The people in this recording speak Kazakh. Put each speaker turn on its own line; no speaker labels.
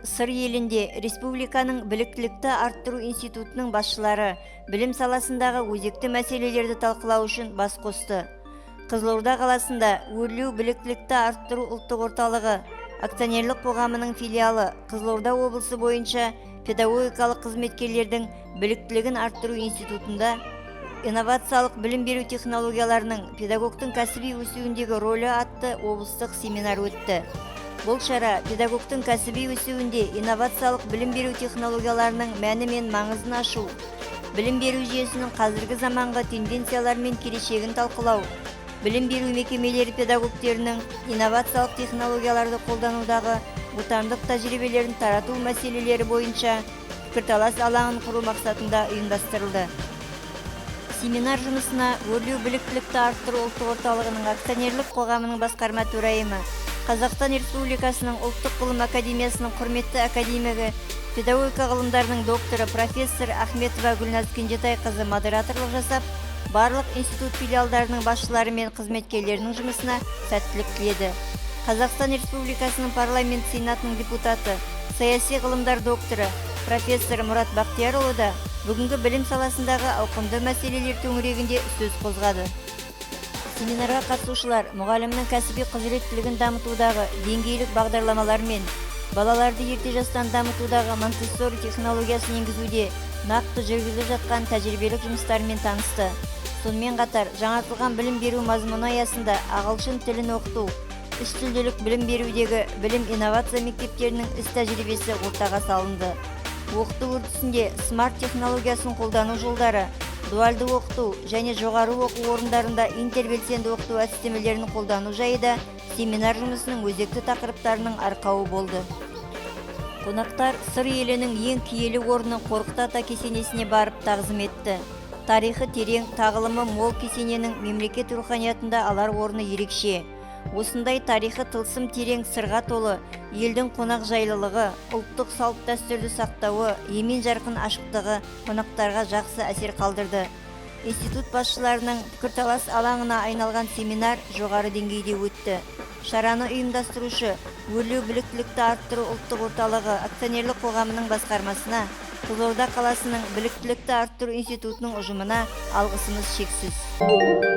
Сыр елінде республиканың біліктілікті арттыру институтының басшылары білім саласындағы өзекті мәселелерді талқылау үшін бас қосты. Қызылорда қаласында «Өрлеу» біліктілікті арттыру ұлттық орталығы акционерлік қоғамының филиалы Қызылорда облысы бойынша педагогикалық қызметкерлердің біліктілігін арттыру институтында «Инновациялық білім беру технологияларының педагогтың кәсіби өсуіндегі рөлі» атты облыстық семинар өтті. Бұл шара педагогтың кәсіби өсуінде инновациялық білім беру технологияларының мәні мен маңызын ашу, білім беру жүйесінің қазіргі заманғы тенденциялары мен келешегін талқылау, білім беру мекемелері педагогтерінің инновациялық технологияларды қолданудағы отандық тәжірибелерін тарату мәселелері бойынша пікірталас алаңын құру мақсатында ұйымдастырылды. Семинар жұмысына «Өрлеу» біліктілікті арттыру ұлттық орталығының акционерлік қоғамының басқарма төрайымы, Қазақстан Республикасының Ұлттық ғылым академиясының құрметті академигі, педагогика ғылымдарының докторы, профессор Ахметова Гүлназ Кенжетайқызы модераторлық жасап, барлық институт филиалдарының басшылары мен қызметкерлерінің жұмысына сәттілік тіледі. Қазақстан Республикасының Парламент Сенатының депутаты, саяси ғылымдар докторы, профессор Мұрат Бақтиярұлы да бүгінгі білім саласындағы ауқымды мәселелер төңірегінде сөз қозғады. Семинарға қатысушылар мұғалімнің кәсіби құзыреттілігін дамытудағы деңгейлік бағдарламалар мен балаларды ерте жастан дамытудағы Монтессори технологиясын енгізуде нақты жүргізіліп жатқан тәжірибелік жұмыстармен танысты. Сонымен қатар жаңартылған білім беру мазмұны аясында ағылшын тілін оқыту, үш тілділік білім берудегі білім инновация мектептерінің іс тәжірибесі ортаға салынды. Оқыту үрдісінде смарт технологиясын қолдану жолдары, дуальды оқыту және жоғары оқу орындарында интербелсенді оқыту әдістемелерін қолдану жайы да семинар жұмысының өзекті тақырыптарының арқауы болды. Қонақтар Сыр елінің ең киелі орны Қорқыт ата кесенесіне барып тағзым етті. Тарихы терең, тағылымы мол кесененің мемлекет руханиятында алар орны ерекше. Осындай тарихы тылсым терең сырға толы елдің қонақжайлылығы, ұлттық салт дәстүрді сақтауы, емен жарқын ашықтығы қонақтарға жақсы әсер қалдырды. Институт басшыларының пікірталас алаңына айналған семинар жоғары деңгейде өтті. Шараны ұйымдастырушы «Өрлеу» біліктілікті арттыру ұлттық орталығы акционерлік қоғамының басқармасына, Қызылорда қаласының біліктілікті арттыру институтының ұжымына алғысымыз шексіз.